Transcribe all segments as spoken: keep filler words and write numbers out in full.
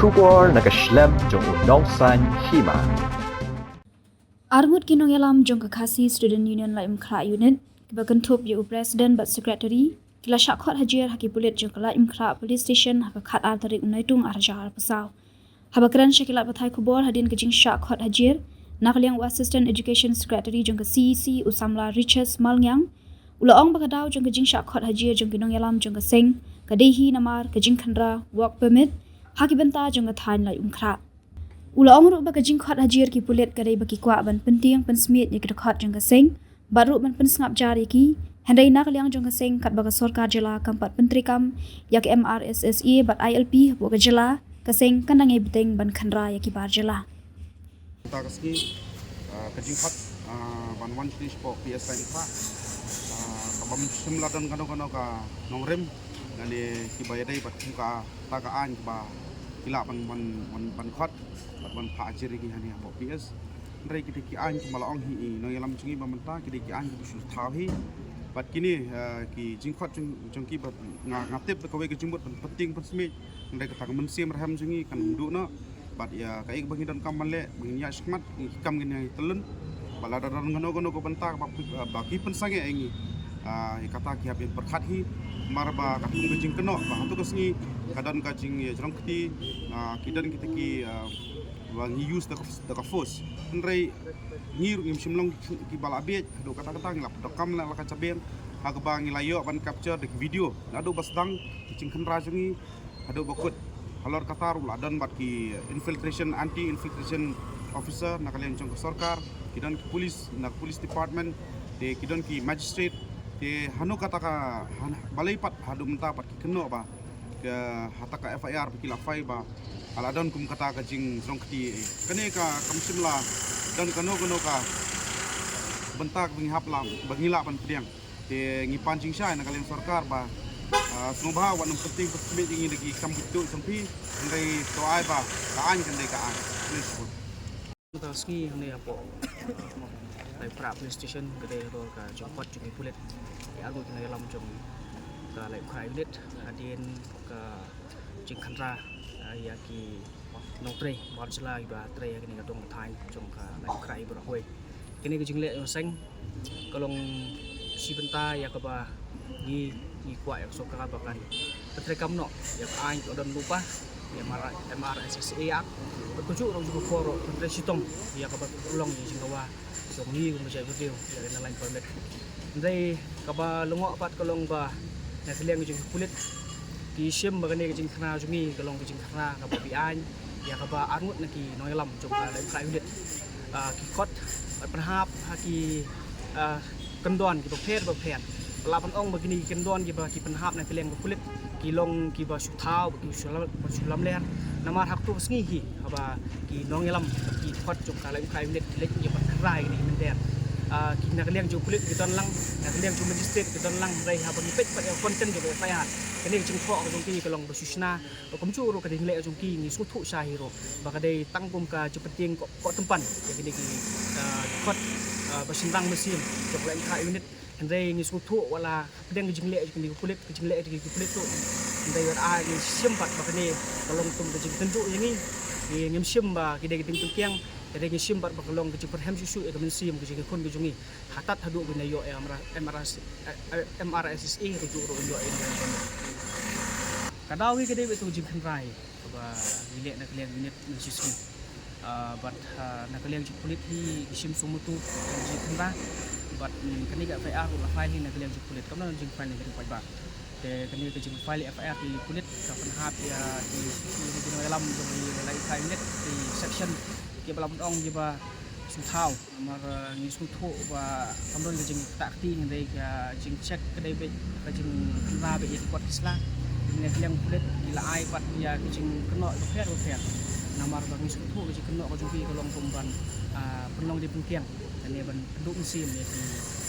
Khubor na ka shlem jong u Nongsaiñ Hima. Arngut ki nongïalam jong ka Khasi Student Union Laitumkhrah Unit, kiba kynthup ïa u President bad Secretary, ki la shah khot hajir ha ki pulit jong ka Laitumkhrah Police Station ha ka khatar tarik u Naitung arhajar arphew saw. Haba kren sha ki lad pathai khubor hadien ka jingshah khot hajir, na ka liang u Assistant Education Secretary jong ka C E C, u samla Richard Malngiang, u la ong ba ka daw jong ka jingshah khot hajir jong ki nongïalam jong ka seng ka dei hi namar ka jingkhynra work permit ha ki bynta jong ka thaiñ Laitumkhrah. U la ong ruh ba ka jingkhot hajir ki pulit ka dei ba ki kwah ban pyntieng pynsmiej ïa ki dkhot jong ka seng, bad ruh ban pynsngap jar ïa ki. Hynrei na ka liang jong ka seng, katba ka sorkar jylla kam pat pyntreikam ïa ka M R S S A bad I L P hapoh ka jylla, ka seng kan dang ïai bteng ban khynra ïa ki bar jylla. Ta ka sngi, ah, ka jingkhot, ah, ban wan sha P S Laitumkhrah, ah, ka bym shym la don kano kano ka nongrim lane kiba ïadei bad kum kata ka aiñ kaba ki lah ban, ban, ban, ban khot bad ban phah hajir ïa ki hangne hapoh P S. Hynrei kita ki aiñ kumba la ong hi i nongïalam jong ngi ba mynta, kita ki aiñ kiba shu thaw hi. Bad kine, ah, ki jingkhot jong, jong ki ba nga, nga tip ba kawei ka jingmut ban pyntieng pynsmiej. Hynrei kata ka mynsiem rhem jong ngi kan ym duh noh. Bad ïa kaei kaba ngi donkam ban leh, ba ngin ïaid shakhmat, ngi kam ngin ïa tylli. Ba lada don kano kano ka bynta ba, ba ki pynsangeh ïa ngi, ah, ïa kata ki hap ban pyrkhat hi. Namar ba katkum ka jingkynnoh ba hato ka sngi ka don ka jingïajrong kti, ah, ki don kita ki, ah, ba ngi use da ka, da ka force. Hynrei ngi ruh ngim shym long kiba la bieit, haduh katta katta ngi la pyndonkam la ka jabieng ha kaba ngi la ïoh ban capture da ki video naduh ba sdang ka jingkhynra jong ngi haduh ba kut. Halor kata ruh la don bad ki infiltration, anti infiltration officer na ka liang jong ka sorkar, ki don ki police na ka police department, te ki don ki magistrate, te hano kata ka, han-, balei pat haduh mynta pat ki kynnoh ba ka, ha kata ka F I R ba ki la file ba ka la don kum kata ka jingjrong kti. Kane ka kam shym la don kano kano ka bynta ba ngi hap la, ba ngi lah ban pdiang. Te ngi pan jingshai na ka liang sorkar ba, ah, sngewbha wat nym pyntieng pynsmiej ïa ngi da ki kam bit tu jong phi, hynrei to ai ba ka aiñ kan dei ka aiñ. Khublei shibun. Mynta ka sngi hangne hapoh Laitumkhrah Police Station ka dei halor ka jingkhot jong ki pulit ïa arngut ki nongïalam jong ka Laitumkhrah Unit hadien ka jingkhynra, ah, ïa ki nongtrei bar jylla kiba trei ha kane ka dong ka thaiñ jong ka Laitumkhrah baroh kawei. Kane ka jingleh jong ka seng ka long shi bynta ïa kaba ngi, ngi kwah ïa ka sorkar ba kan pyntreikam noh ïa ka aiñ ka don lypa, ïa M R, M R S S A Act, bad kumjuh ruh jong ka por ruh pyntrei shitom ïa kaba long ïa ka jingdawa jong ngi kum ka jaitbynriew ïa ka Inner Line Permit. Hynrei kaba lyngngoh pat ka long ba na ka liang jong ki pulit ki shim ba kane ka jingkhynra jong ngi ka long ka jingkhynra kaba beaiñ ïa kaba arngut na ki nongïalam jong ka Laitumkhrah Unit, ah, ki khot bad pynhap ha ki, ah, kyndon kiba pher ba pher. Lah ban ong ba kine ki kyndon kiba ki pynhap na ka liang ka pulit ki long kiba shu thaw, ba ki shu lam, ba shu lamler. Namar ha kato ka sngi hi haba ki nongïalam ki khot jong ka Laitumkhrah Unit ki leit ïa ban khynra ïa kine ki mynder, ah, ki na ka liang jong pulit ki don lang, na ka liang jong magistrate ki don lang, hynrei haba ngi peit pat ïa ka content jong ka F I R, kane ka jingthoh ka jong ki ka long ba shu shna. Kumjuh ruh ka jingleh jong ki ngi sngewthuh shai hi ruh ba ka dei tang kum ka jingpyntieng koh, koh tympan ïa kine ki, ah, khot, ah, ba shynrang mynsiem jong ka Laitumkhrah Unit. Hynrei ngi sngewthuh wat la pdeng ka jingleh jong kine ki pulit, ka jingleh jong ki pulit ruh, hynrei wat la ngi shim pat ba kane ka long kum ka jingtynjuh ïa ngi. Ngi, ngim shim ba ki dei ki diengpyngkiang, hynrei ngi shim pat ba ka long ka jingpyrhem shuh shuh ïa ka mynsiem ka jingïakhun ka jong ngi. Hatat haduh ba ngin ïoh ïa M R S, eh, eh, M R S S A, haduh ruh ngin ïoh ïa ka. Ka daw hi ka dei beit ka jingkhynra hi kaba ngi leh na ka liang unit mynshisngi. Ah, bad, ah, na ka liang jong pulit hi ki shim sngewthuh ka jingkhynra. Bad, mm, kane ka F I R ruh la file hi na ka liang jong pulit, kam don jingfile na ka liang paidbah. Te kane ka jingfile F I R ki pulit ka pynhap ïa ki, ki, ki nongïalam jong ngi la i file unit ki section kiba la pynong kiba sngewthuh. Namar, eh, ngi sngewthuh ba kam don ka jingktah kti, hynrei ka jingcheck ka dei beit ka jingkhynra beit ïa ki kot ki sla. Ngi na ka liang pulit ngi la ai pat ïa ka jingkynnoh bapher bapher. Namar ba ngi sngewthuh ka jingkynnoh ka jong ki ka long kum ban, ah, pynlong diengpyngkiang, kane ban pynduh mynsiem ïa ki,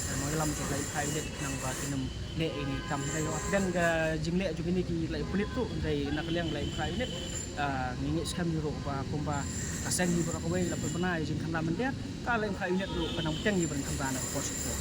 eh, nongïalam jong ka Laitumkhrah Unit khnang ba kin ym leh ïa kine ki kam. Hynrei hapdeng ka jingleh jong kine ki lait pulit ruh, hynrei na ka liang Laitumkhrah Unit, ah, ngi ngeit skhem hi ruh ba kumba ka seng hi baroh kawei la pynbna ïa ka jingkhynra mynder, ka Laitumkhrah Unit ruh ka nang bteng hi ban khynra na ka por sha ka por.